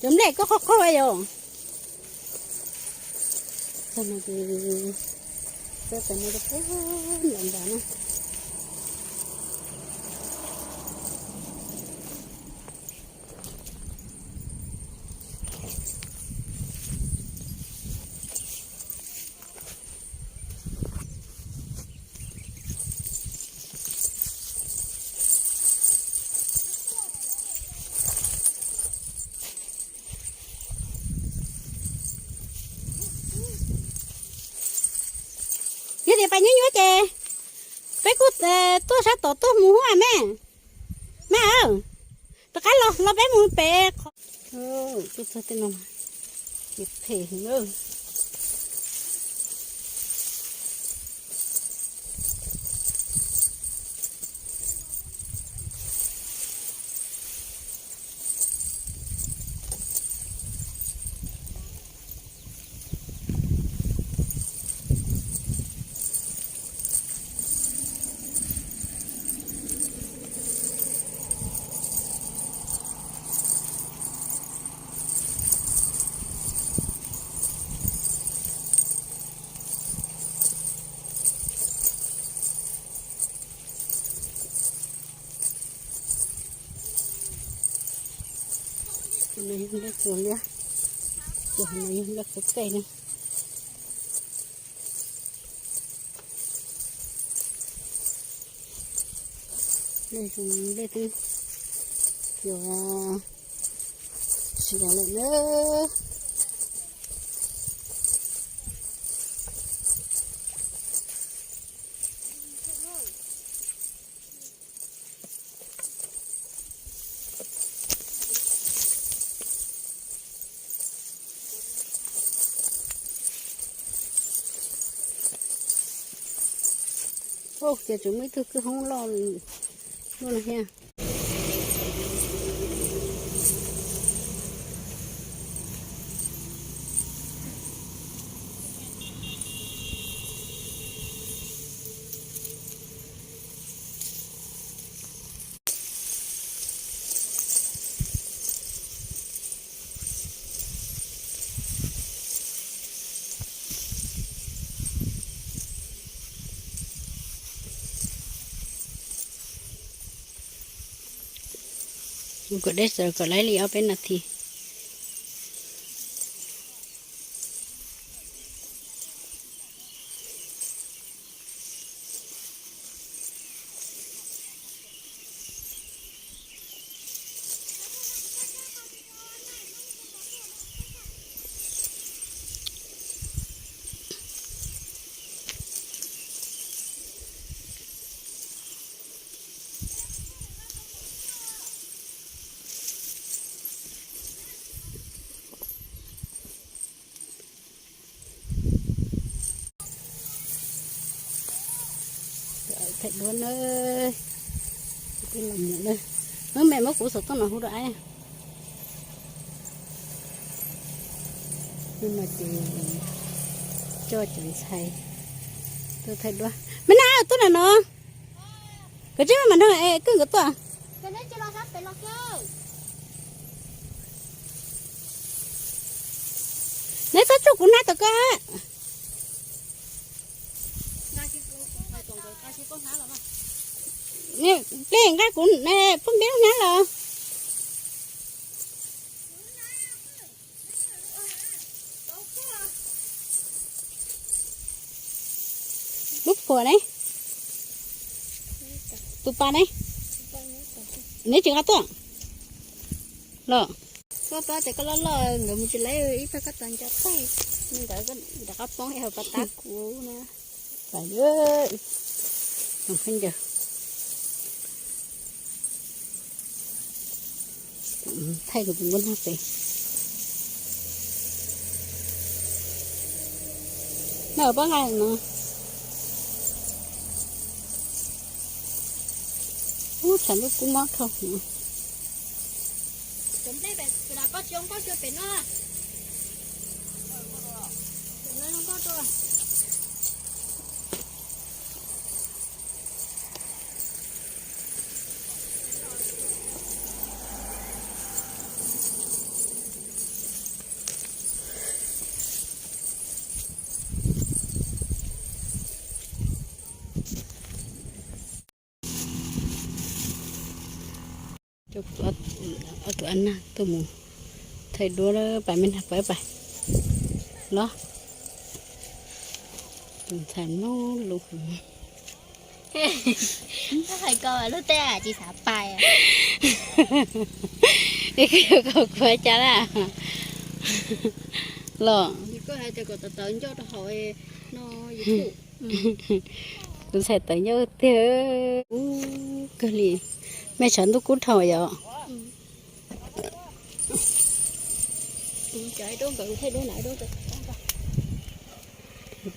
Cov nplej koj qhov qhov yom. Tag no ces txawb tas no rau pem nram nram na. Yog tias pais nyuaj nyuaj ces peb kuj tuaj sab tom tuaj mus huab me. Me, rov qab los los peb mus pem qhov. Tuaj txog tej no ces phem heev. Tus no yog nplej txuas liab, tus no yog nplej qhuav tej ne. Nplej zoo, nplej twb txuas tsis los lawm na. Ua cas tseem muaj ib tug kwj hoob loj luaj no thiab. Mus kom deb txawm kom laib li ob peb nas this. Thaij duab na, tij laug mus na. Muab me muab kuv xov tooj no hu rau aib. Hnub no ces coj cov ntxhais tuaj thaij duab. Me na, tuaj na no. Koj tsis mam nrog kwj nkawd tuaj. Neb txhob tsuj kuv hnab tom koj. Neb nqa kuv phooj ywg lub hnab los. Lub phuam ne? Tus pas ne? Neb tsis nqa tuaj los? Koj pab tias koj loj loj nkawd mus tsis laib ib tag koj tau nco thaij, nkawd rov qab poob yog pas tab kuv na. Pais, tus khaub ncaws. Thaij kuv tus npua nag pem. Noj pab nqa no. Ub, tshav ntuj kub mob dhau. Ob tug a nag tuaj mus thaij duab pais me nag pais pais los. Tus ntxhais mloog lus hais ko lub teb tsis xav pais. Es koj yuav kom kuv ua cas na? Los tus ntxhais tawv ncauj tiag. Ub, kawg li. Mej tshav ntuj kub dhau yom.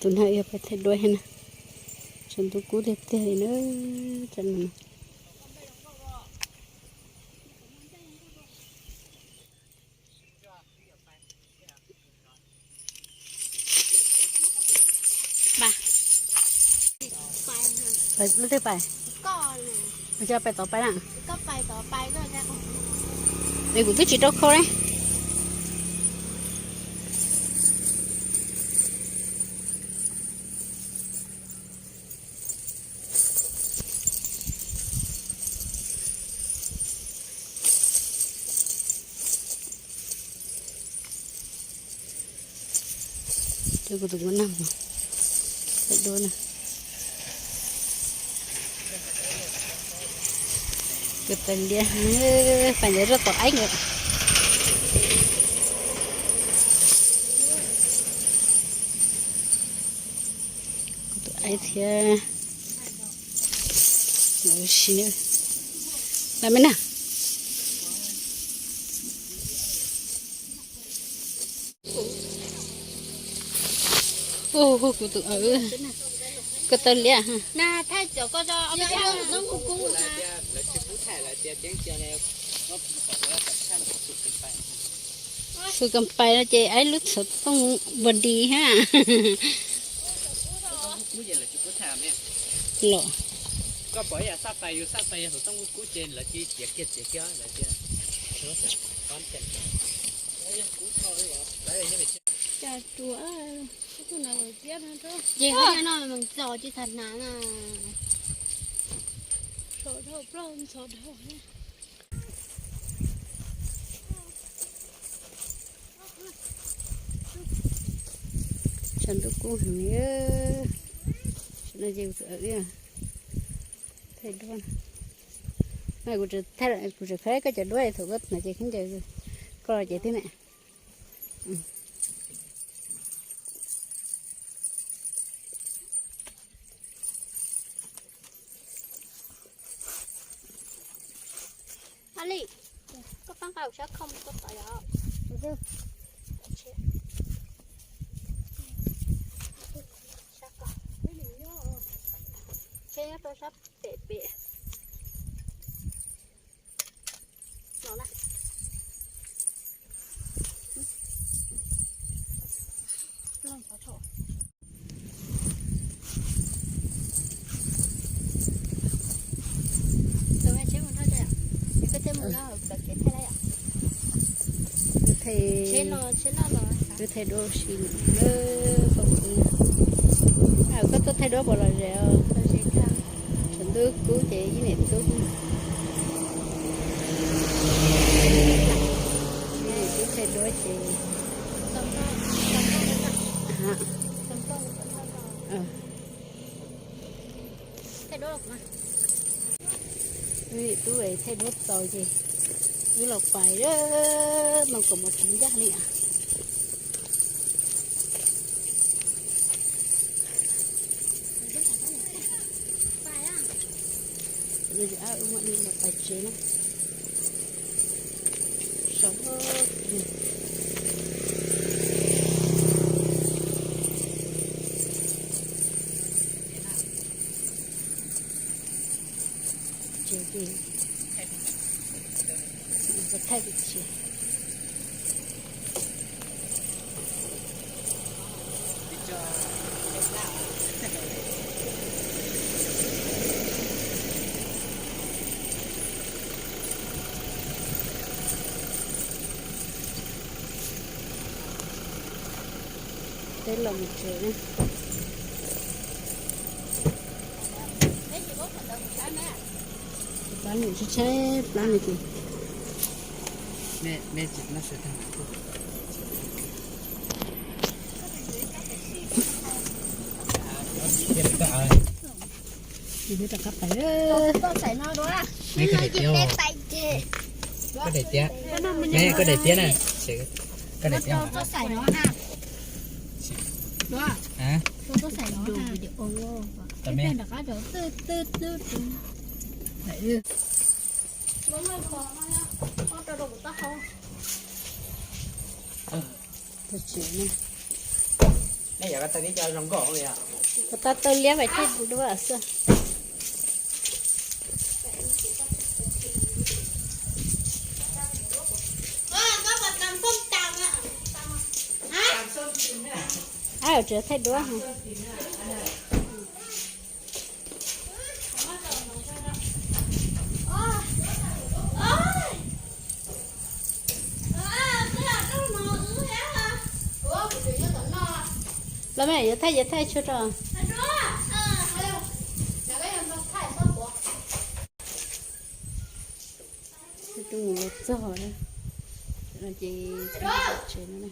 Tus no yog pais thaij duab thiab na. Tshav ntuj kub tiag tiag li na. Pais lub twg pais? Ua cas pais tod pais na? Es kuv twb tsis rau khau ne. Kuv tus muam nag mus thaij duab na. Kuv tawv liab, pais ntawd zoj tom aib nkawd. Kuv tus aib thiab. Los me na. Ub, kuv tus aib, koj tawv liab. Fwj kas pais no ces aib lub xov tooj npua di ha. Los Cas ruam, ces ho no mus txog tsis txog hnav na. Sov dhau plaub ntxhov dhau. Tshav ntuj kub heev li. Tam no ces kuv thaij duab. Kuv tseem khawb koj cov duab thaum koj hnav ces khaub ncaws koj los ces twb ne. Li, koj pab nqa kuv sab khau mus txog tod yom. Tsheb nyob rau sab pem pem no na. Kuv thaij duab si, koj tuaj thaij duab puas lom zem os? Tshav ntuj kub ces ib niam tub, ib niam tub thaij duab ces wb niam tub thaij duab txaus ces wb los pais, moo kom mus tsis ncaj li as. Wb mam li los pais tsev na. Saum tsev ces thaij tsis Peb los mus tsev na. Plab nws tshaib tshaib plab no ces Nej tsis noj sawv tag. Koj daim tiab, koj daim tiab na, koj daim tiab. Kuv tau taw liab vais thiaj duab xwb. Ab, tsis thaij duab. Los mas yuav thaij, yuav thaij tshuaj rau. Tus mus los txog, ces tsev no.